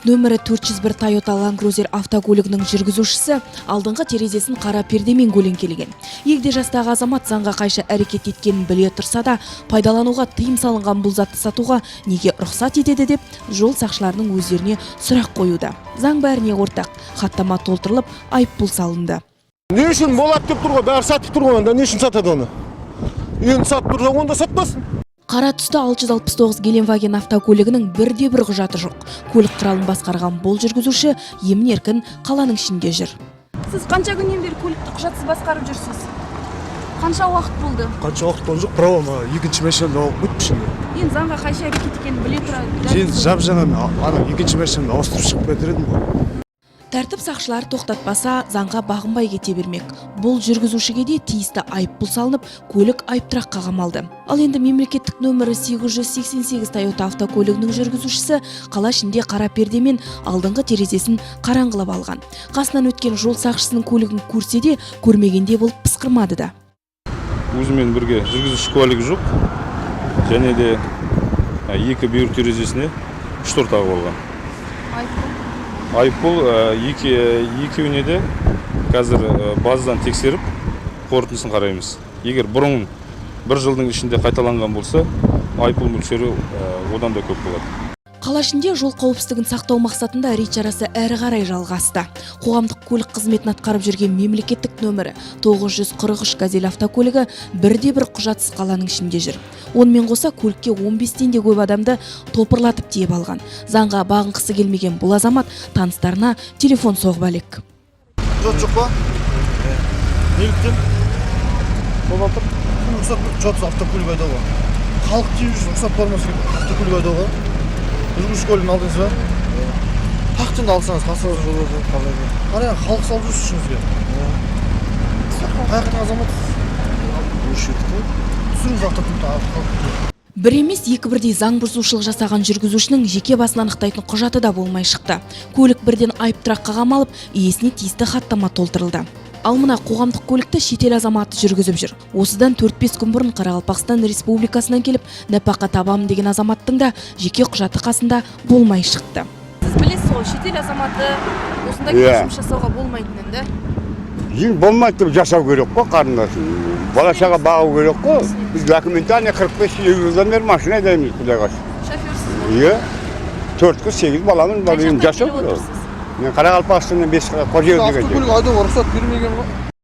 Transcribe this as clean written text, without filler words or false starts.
Нөмірі 401 Toyota Land Cruiser автокөлігінің жүргізушісі алдыңғы терезесін қара пердемен көлеңкелеген. Егде жастағы азамат заңға қайшы әрекет еткенін біле тұрса да, пайдалануға тыйым салынған бұл затты сатуға неге рұқсат етеді деп жол сақшыларының өздеріне сұрақ қоюда. Заң бәріне ортақ. Хаттама толтырылып, айыппұл салынды. Не үшін болады деп тұр ғой, бәрі сатып тұр ғой, онда не үшін сатады оны? Енді сатып тұрса, онда сатпасын. Қара түсті 669 Гелендваген автокөлігінің бірде бір құжаты жоқ. Көлік құралын басқарған бұл жүргізуші емін еркін қаланың ішінде жүр. Сіз қанша күннен бері көлікті құжатсыз басқарып жүрсіз? Қанша уақыт болды? Қанша уақыт болған жоқ, право ма, екінші машинамды алып қойыппын ішінде. Енді заңға қайшы әрекет екенін біле тұра Енді жап жаңа мен ана екінші машинамды ауыстырып шығып кетер едім ғой. Тәртіп сақшылары тоқтатпаса, заңға бағынбай кете бермек. Бұл жүргізушіге де тиісті айыппұл салынып, көлік айыптұраққа қамалды. Ал енді мемлекеттік нөмірі 888 Toyota автокөлігінің жүргізушісі қала ішінде қара пердемен алдыңғы терезесін қараңғылап алған. Қасынан өткен жол сақшысының көлігін көрсе де, көрмегендей болып пысқырмады да. Өзімен бірге жүргізуші куәлігі жоқ және де екі бүйір терезесіне штор тағып алған. Айыппұл екеуіне де қазір базадан тексеріп, қорытындысын қараймыз. Егер бұрын бір жылдың ішінде қайталанған болса, айыппұл мөлшері одан да көп болады. Қала ішінде жол қауіпсіздігін сақтау мақсатында рейд шарасы әрі қарай жалғасты. Қоғамдық көлік қызметін атқарып жүрген мемлекеттік нөмірі 943 Газель автокөлігі бірде бір құжатсыз қаланың ішінде жүр. Онымен қоса көлікке 15-тен де көп адамды топырлатып тиеп алған. Заңға бағынғысы келмеген бұл азамат таныстарына телефон соғып әлек. Құжат жоқ па? Неліктен? Бола тұр. Рұқсат, құжатсыз автокөлік айдауға. Халық тиіп жүр, рұқсат бар ма сізге автокөлік айдауға? Жүргізуші куәлігін алдыңыз ба? Тақтыңды алсаңыз, қасыңызда. Қарай, халық салып жүрсіз ішіңізге. Қай жақтың азаматысыз? Түсіріңіз автокөлікті, халық. Бір емес, екі бірдей заң бұзушылық жасаған жүргізушінің жеке басын анықтайтын құжаты да болмай шықты. Көлік бірден айыптұраққа қамалып, иесіне тиісті хаттама толтырылды. Ал мына қоғамдық көлікті шетел азаматы жүргізіп жүр. Осыдан 4-5 күн бұрын Қарақалпақстан Республикасынан келіп, нәпақа табамын деген азаматтың да жеке құжаты қасында болмай шықты. Сіз білесіз ғой, шетел азаматы осында Иә. жұмыс жасауға болмайтынын да? Енді болмайды деп жасау керек қой, қарындасым. Бала шаға бағу керек қой. Біз документально 45-50 жылдан бері машина айдаймыз, құдайға шүкір. Шоферсіз ғой? Иә. Төрт қыз, сегіз баламыз бар, Қай енді жақтан жасау келіп керек. отырсыз? Мен Қарақалпақстаннан, бес Қожа деген жер. Автокөлік айдауға рұқсат бермеген ғой.